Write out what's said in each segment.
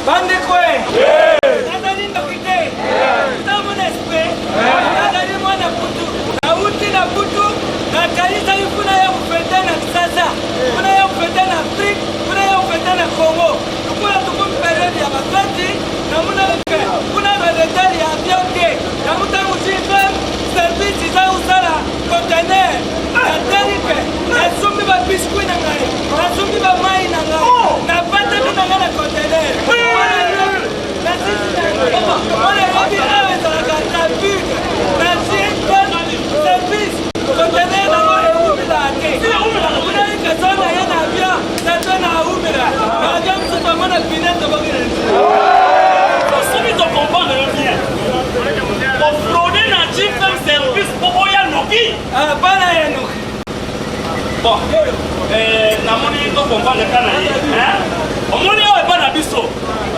Bandeko e, nazali ndoki te, ntango na esprit, nazali mwana butu, nauti na butu, nakanisaki kuna ya kofete na Kisasa, kuna ya kofete na Afrique, kuna ya kofete na Congo. Lokola tokomi periode ya bafeti, namonaki ke kuna baretard ya avion te, yango ntango GFM service eza kosala contener, natali ke nasombi ba biscuit na ngai, nasombi ba mai na ngai, nabatami na ngai na contener. Wana yebi awa ezalaka rapide na GFM service contener nango ewumelaka te. Omonaki ke so na ye na avion, na na awumela na avion mosusu amona pine toboki na nzela. Soki to comprendre yo bien, ofraude na GFM service mpo oya noki. Ah, bana ya noki. Bon, eh, namoni to comprendre ka na ye. Hein? Omoni awa epa na biso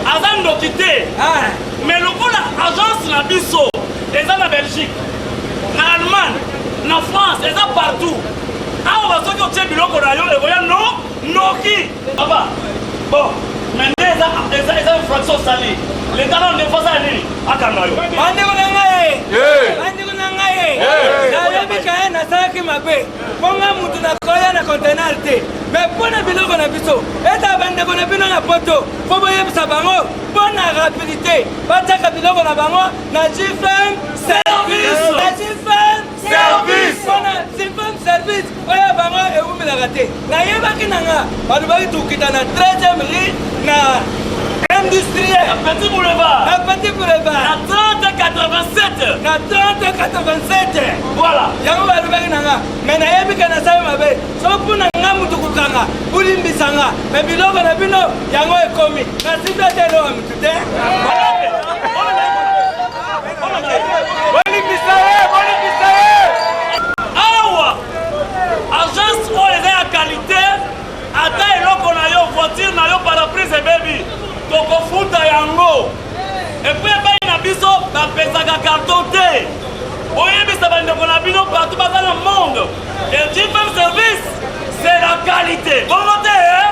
aza ndoki te. Ah, Mais lokola agence na biso eza na Belgique, na Allemagne, na France, eza partout. Awa soki otie biloko na yo ekoya no noki. Papa, bon, mais nde eza eza eza infraction osali. Leta nano nde fasa ya nini? Akanga yo. bandeko na ngai bandeko na ngai nayebi kaye nasalaki mabe mpo nga mutu nakoya na contener te me mpo na biloko na biso eza bandeko na bino na poto mpo boyebisa bango mpo na rapidité batiaka biloko na bango na GFM Service. na GFM Service. mpo na GFM service oyo bango ewumelaka te nayebaki na nga balobaki tokita na 13e rue na industriel Na Petit Boulevard. na petit boulevard Na 3087. na 3087 Voilà. yango balobaki na nga me nayebi ke nasali mabe so mpona nga mutu kokanga bolimbisa nga me biloko na bino yango ekomi nasimbi ata eloko ya mutu te. Bolimbisa ye, bolimbisa ye. Awa agence oyo eza ya qualité, ata eloko na yo voiture na yo paraprise ebebi, tokofuta yango. Epuis epai na biso bapesaka carton te. Boyebisa bandeko na bino partout baza na monde et GFM service c'est la qualité. Bongo te eh?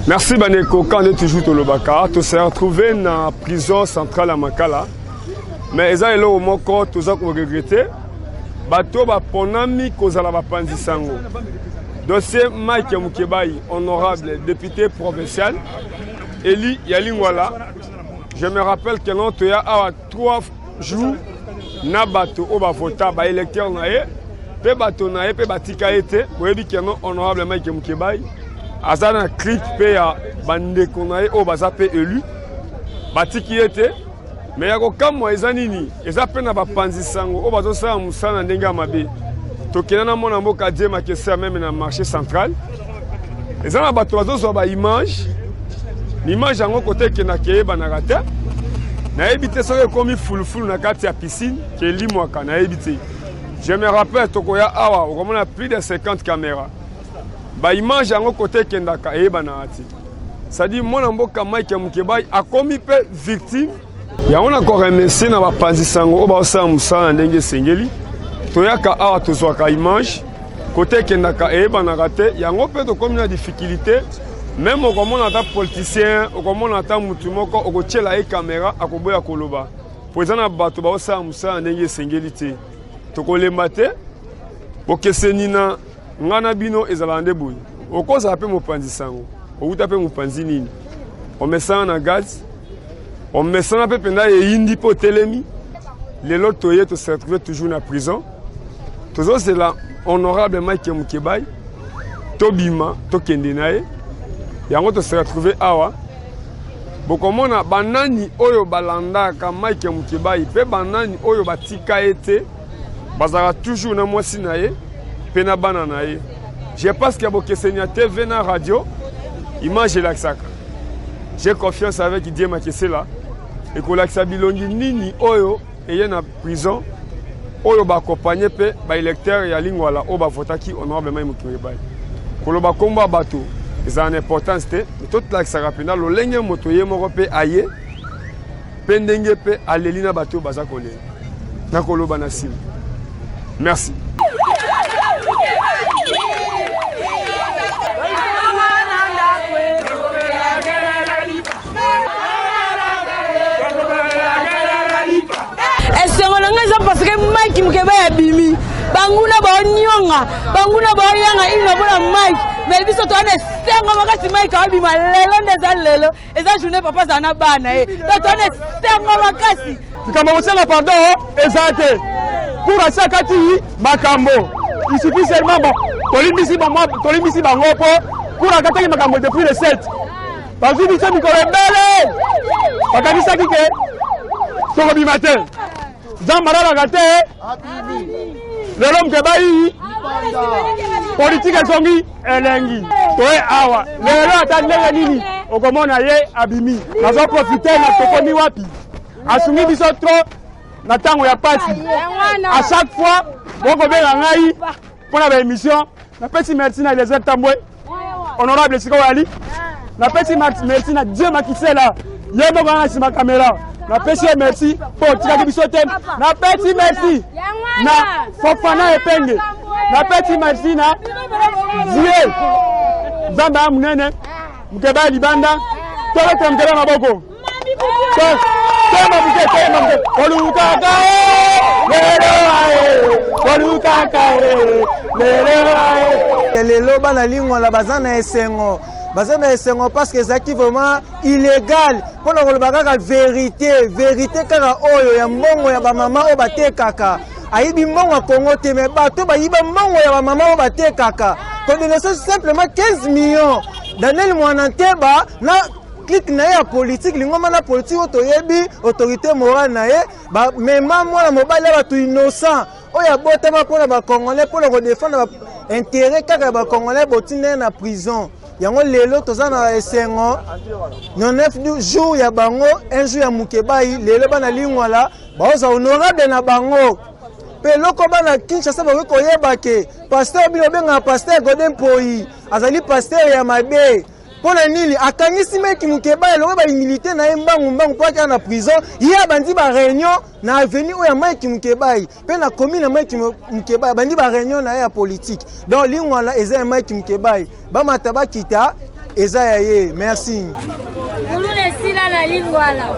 Merci bandeko, quand on est toujours tolobaka, to se retrouver na prison centrale ya Makala. Mais eza eloko moko toza ko regretter, bato baponami kozala bapanzi sango. Dossier Mike Mukebayi, honorable député provincial, Eli Yalingwala, je me rappelle que non toya awa 3 jours na bato oyo bavota ba électeur na ye mpe bato na ye mpe batika ye te. Boyebi que non honorable Mike Mukebayi aza na clique mpe ya bandeko na ye oyo baza mpe élu, batiki ye te. Me ya kokamwa eza nini? Eza mpe na bapanzi sango oyo bazosala mosala na ndenge ya mabe. Tokenda na mwana mboka Die Makese meme na marché central, eza na bato bazozwa ba image, image yango kote ekendaka eyebanaka te. Nayebi te soki ekomi fulufulu na kati ya piscine ke elimwaka, nayebi te. Je me rappelle tokoya awa okomona plus de 50 caméra, ba image yango kote ekendaka eyebanaka te. C'est-à-dire mwana mboka Mike Mukebayi akomi mpe victime. Yango na koremercier na bapanzi sango oyo baosala mosala na ndenge esengeli. Toyaka awa tozwaka image kote ekendaka eyebanaka te. Yango mpe tokomi na difficulté. Meme okomona ata politicien, okomona ata mutu moko okotiela ye kamera akoboya koloba, po eza na bato baosala mosala na ndenge esengeli te. Tokolemba te. Bokeseni na nga na bino ezalaka nde boye, okozala mpe mopanzi sango, outa mpe mopanzi nini, omesana na gaz, omesana mpe mpenza eyindi mpe otelemi. Lelo toye to se retrouver toujours na prison, tozozela honorable Mike Mukebayi tobima tokende na ye. Yango to se retrouver awa, bokomona banani oyo balandaka Mike Mukebayi mpe banani oyo batika ye te, bazalaka toujours na mwasi na ye mpe na bana na ye. Je pense que bokeseni ya TV na radio, image elakisaka. J'ai confiance avec Dieu Makesela ekolakisa bilongi nini oyo eye na prison, oyo baaccompagne mpe baélecteur ya Lingwala oyo bavotaki honorable Mike Mukebayi. Koloba nkombo ya bato ezala na importance te, me tolakisaka mpenza lolenge moto ye moko mpe aye mpe ndenge mpe aleli na bato oyo baza kolela. Nakoloba na nsima. Merci. Mukebayi abimi, banguna baonyonga, banguna baoyanga ino mpona Mike, mais biso toza na esengo makasi. Mike aobima lelo, nde eza lelo, eza journée papa azala na bana ye, donc toza na esengo makasi. Likambo kosenga pardon eza te pour asia kati makambo, il suffit seulement, bon, tolimbisi bango, tolimbisi bango mpo cour akataki makambo depuis le 7. Bazwi biso mikolo ebele, bakanisaki ke tokobima te. Nzambe alalaka te. Lelo Mukebayi, politike ezongi elengi. Toye awa lelo, ata ndenge nini okomona ye abimi. Nazoprofite na tokomi wapi, asungi biso trop na ntango ya pasi. À chaque fois bokobenga ngai mpo na baémission. Napesi merci na Eliezer Tambwe, honorable, esika oyo ali. Napesi merci na Dieu Makisela, ye moko na nsima kamera. Napesi ye merci mpo otikaki biso te. Napesi merci na Fofana Epenge, napesi merci na Dieu. Nzambe ya monene. Mukebayi libanda, tobetela Mukeba maboko. Tema buke, tema buke, olukaka ye lelo aye, olukaka ye lelo aye. Lelo bana Lingwala baza na esengo, baza na esengo parce que ezalaki vraiment illégal. Mpona koloba kaka vérité, vérité kaka oyo ya mbongo ya bamama oyo batekaka, ayibi mbongo ya Kongo te, mais bato bayiba mbongo ya bamama oyo batekaka, kodénoncer simplement 15 millions. Daniel Mwana Nteba na clique na ye ya politique, lingomba na politique oyo toyebi autorité morale na ye, bamema mwana mobali ya bato innocent oyo abotama mpona bacongolais, mpona kodéfendre intérêt kaka ya bacongolais, botinda ye na prison. Yango lelo toza na esengo, 99 jour ya bango, un jour ya Mukebayi. Lelo bana Lingwala baozwa honorable na bango. Mpe eloko bana Kinshasa bakoki koyeba ke pasteur bino obengaka pasteur Godé Mpoyi azali pasteur ya mabe. Mpo na nini akangisi Mike Mukebayi? Elongo baimilité na ye mbangu mbangu mpo akea na prison. Ye abandi baréunion na avenue oyo ya Mike Mukebayi mpe na commune ya Mike Mukebayi, abandi baréunion na ye ya politique. Donc Lingwala eza ya Mike Mukebayi, bamata bakita, eza ya ye. Merci. Kuluna esila na Lingwala.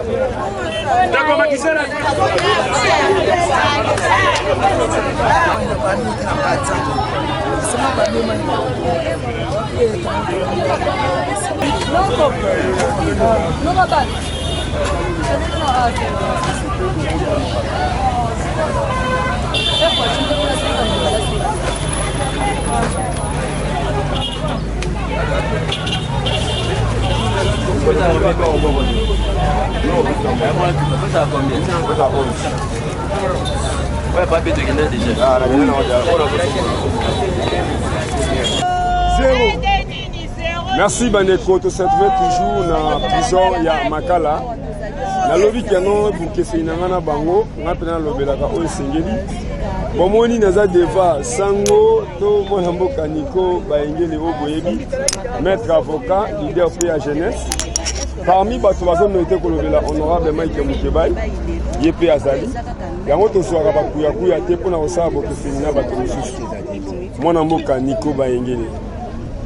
Zéro. Merci bandeko, tose retrouve toujours na prison ya Makala. Nalobi keno bokeseni na ngai na bango, ngai mpe nalobelaka oyo esengeli. Bomoni, naza deva sango to mwana mboka Niko Bayengeli oyo boyebi, maître avocat, leader mpe ya jeunesse. Parmi bato bazomérite kolobela honorable Mike Mukebayi, ye mpe azali. Yango tozwaka bakuyakuya te mpona kosala bokeseni na bato mosusu. Mwana mboka Niko Bayengeli,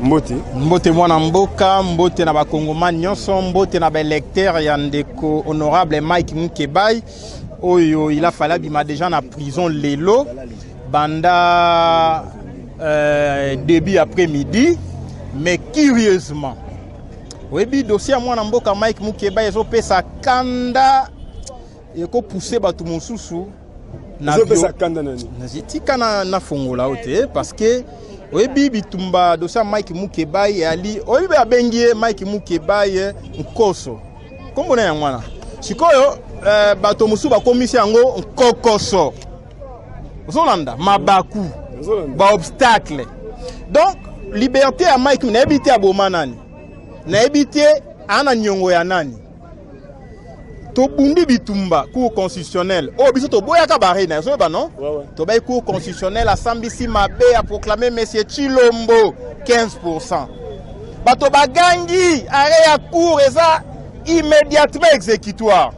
mbote. Mbote mwana mboka, mbote na bakongomani nyonso, mbote na baélecteur ya ndeko honorable Mike Mukebayi oyo il a fallu abima déjà na prison lelo banda début après-midi. Mais curieusement, oyebi, dossier ya mwana mboka Mike Mukebayi ezopesa kanda, ekopousse bato mosusu. Ezopesa kanda nani? Tika nafongola o te, parce que oyebi bitumba dossier ya Mike Mukebayi ali, oyebi abengi ye Mike Mukebayi nkoso, nkombo na yango wana. Sikoyo bato mosusu bakomisi yango nkokoso. Ozolanda mabaku, baobstacle. Donc liberté ya Mike, nayebi te aboma nani, nayebi te aa na niongo ya nani. Tobundi bitumba cour constitutionnelle oyo biso toboyaka bare na ozoyeba non? Tobai cour constitutionnelle asambisi mabe, aproclame monsieur Tshilombo 15. Bato bagangi arrêt ya cour eza immédiatement exécutoire.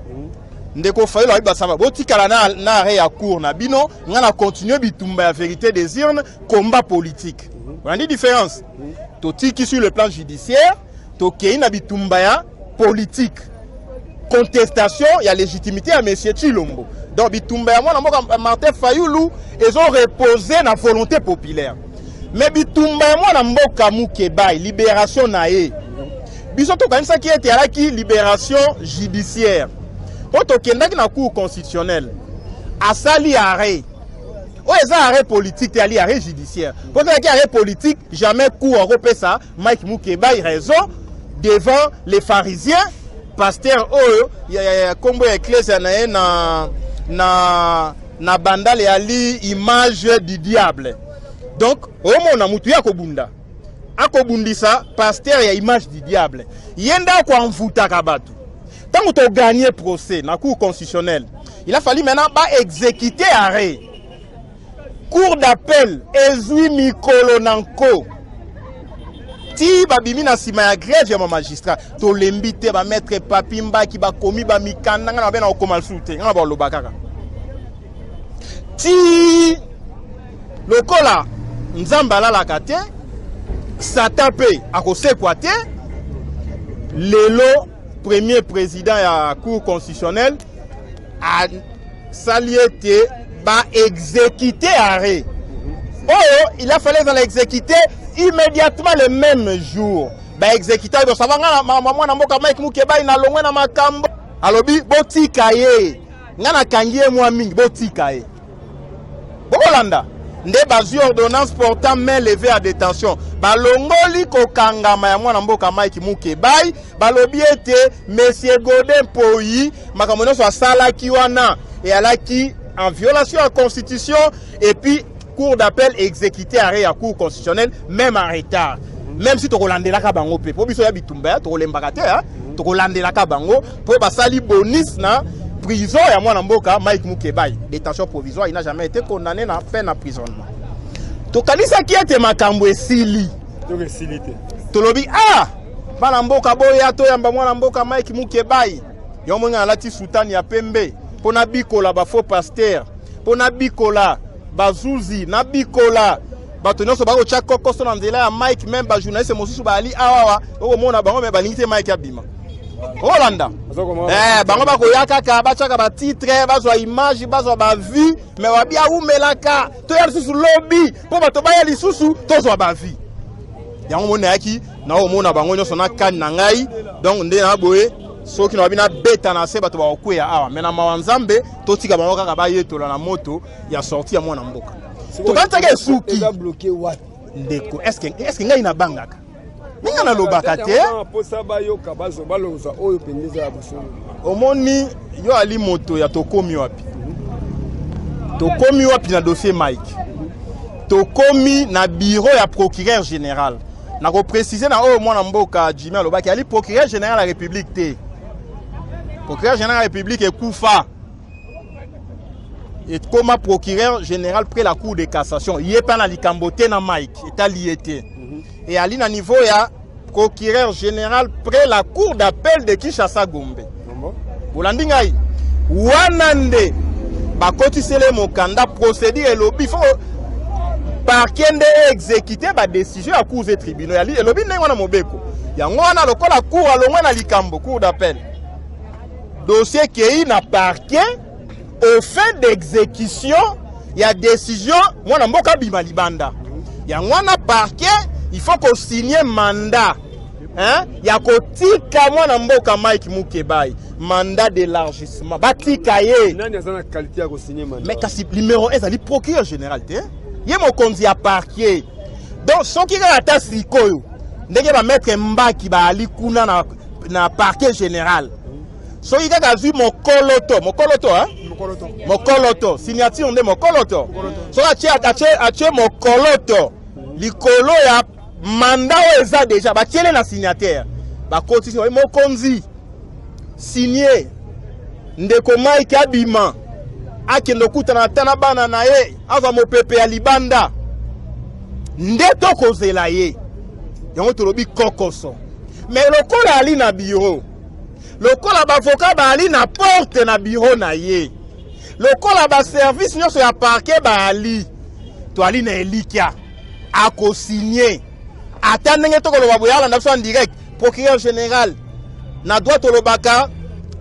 Ndeko Fayulu ayebi basamba, botikala na arrêt ya cour na bino, nga na continue bitumba ya vérité des urnes, combat politique. Olandi différence? Totiki sur le plan judiciaire, tokei na bitumba ya politique. Contestation ya légitimité ya monsieur Tshilombo. Donc bitumba ya mwana mboka Martin Fayulu ezo reposer na volonté populaire. Mais bitumba ya mwana mboka Mukebayi, libération na ye, biso tokanisaki ete alaki libération judiciaire. Po tokendaki na cour constitutionnelle, asali arrêt. Oyo eza arrêt politique te, ali arrêt judiciaire. Po ezalaki arrêt politique, jamais cour akopesa Mike Mukebayi raison devant les pharisiens, pasteur oyo ya, ya, ya kombo ya ecclesia na ye na, na, na bandale ya li image du diable. Donc omona mutu ya kobunda akobundisa pasteur ya image du diable, ye nde akoenvoutaka bato. Ntango toganye procès na cour constitutionnelle, il a fallu maintenant ba exécuter arrêt. Cour d'appel ezwi mikolo na nko ti babimi na nsima ya grève ya bamagistrat. Tolembi te, bamaître Papi Mbaki bakomi bamikanda, ngai na babe na kokoma lisusu te, ngai na baloba kaka ti lokola Nzambe alalaka te, Satan mpe akosekwa te. Lelo premier président ya cour constitutionnelle asali ete ba exécuter arrêt oyo il a fallu ezala exécuter immédiatement le même jour. Ba exécuter oyo sava nga na mwana mboka Mike Mukebayi na longwe na makambo, alobi botika ye, nga nakangi ye mwa mingi, botika ye. Bokolanda nde bazwi ordonnance portant main levée à détention, balongoli kokangama ya mwana mboka Mike Mukebayi. Balobi ete monsieur Godin Mpoyi makambo nyonso asalaki wana eyalaki en violation ya constitution, et puis cour d'appel exécuté arrêt ya cour constitutionnelle même en retard. Même si tokolandelaka bango mpe, mpo biso ya bitumba ya tokolembaka te, tokolandelaka bango mpo basali bonus na prison ya mwana mboka Mike Mukebayi, détention provisoire, il n'a jamais été condamné na peine d'emprisonnement. Tokanisaki ete makambo esili, tolobi ah, bana mboka boya toyamba mwana mboka Mike Mukebayi. Yo moni alati soutane ya pembe mpo nabikola ba faux pasteur, mpo nabikola bazuzi, nabikola bato nyonso bakotya kokoso na nzela ya Mike. Même ba journaliste mosusu bayali awawa, okomona bango me balingi te Mike abima. Olanda bango bakoya kaka batiaka batitre, bazwa image, bazwa bavue, me wabi awumelaka, toya lisusu lobi mpo bato baya lisusu tozwa bavue. Yango moni nayaki naomona bango nyonso na kani na ngai. Donc nde na boye, soki na babi nabeta na se, bato bakokweya awa. Me na mawa Nzambe, totika bango kaka bayetola na moto ya sortie ya mwana mboka. Tokanisaki esuki. Ndeko, est-ce ngai nabangaka minga nalobaka te? Mposa bayoka balonza oyo mpenza eza ya bosolo. Omoni yo ali moto ya tokomi wapi, tokomi wapi na dossier Mike? Tokomi na bureau ya procureur général. Nakoprécise na oyo mwana mboka Jimmy alobaki, ali procureur général ya république te. Procureur général ya république ekufa, ekoma procureur général près la cour de cassation. Ye mpe na likambo te na Mike, etali ye te. E ali na niveau ya procureur général près la cour d'appel de Kinshasa Gombe. Bolandi ngai wana nde bakotisele mokanda. Procédure elobi faut parquet nde exécuter badécision ya cours et tribunaux. Yali elobi ndenge wana mobeko yango wana. Lokola cour alongwe na likambo, cour d'appel, dossier kei na parquet au fin d'exécution ya décision mwana mboka abima libanda. Yango wana parquet il faut kosigne mandat, hein, ya kotika mwana mboka Mike Mukebayi, mandat d'élargissement, batika ye. Nani aza na qualité ya kosigne mandat? Mais kasi numéro 1 ezali procureur général te, ye mokonzi ya parquet. Donc soki kaka ata sikoyo ndenge bamaître Mbaki baali kuna na parquet général, soki kaka azwi mokoloto, mokoloto, hein? Mokoloto, signature nde mokoloto. Soki atie mokoloto likolo ya mandat oyo eza déjà batiele na signataire, bakotisi mokonzi signe, ndeko Mike abima, akende okutana ata na bana na ye, azwa mopepe ya libanda. Nde tokozela ye yango, tolobi kokoso. Mais lokola ali na bureau, lokola bavoka baali na porte na bureau na ye, lokola baservice nyonso ya parquet baali, toali na elikya akosigne. Ata ndenge tokoloba boye, alanda biso en direct. Procureur général na droit tolobaka.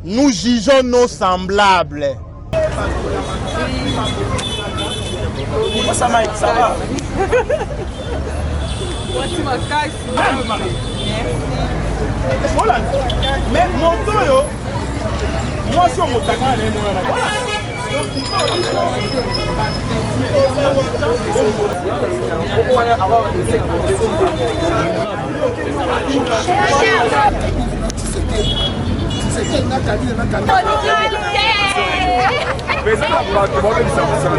Nous jugeons nos semblables. Ça va. Mais moto oyo mwasi oyo motaka na ye monana. Eza na bato baobebisa mosala.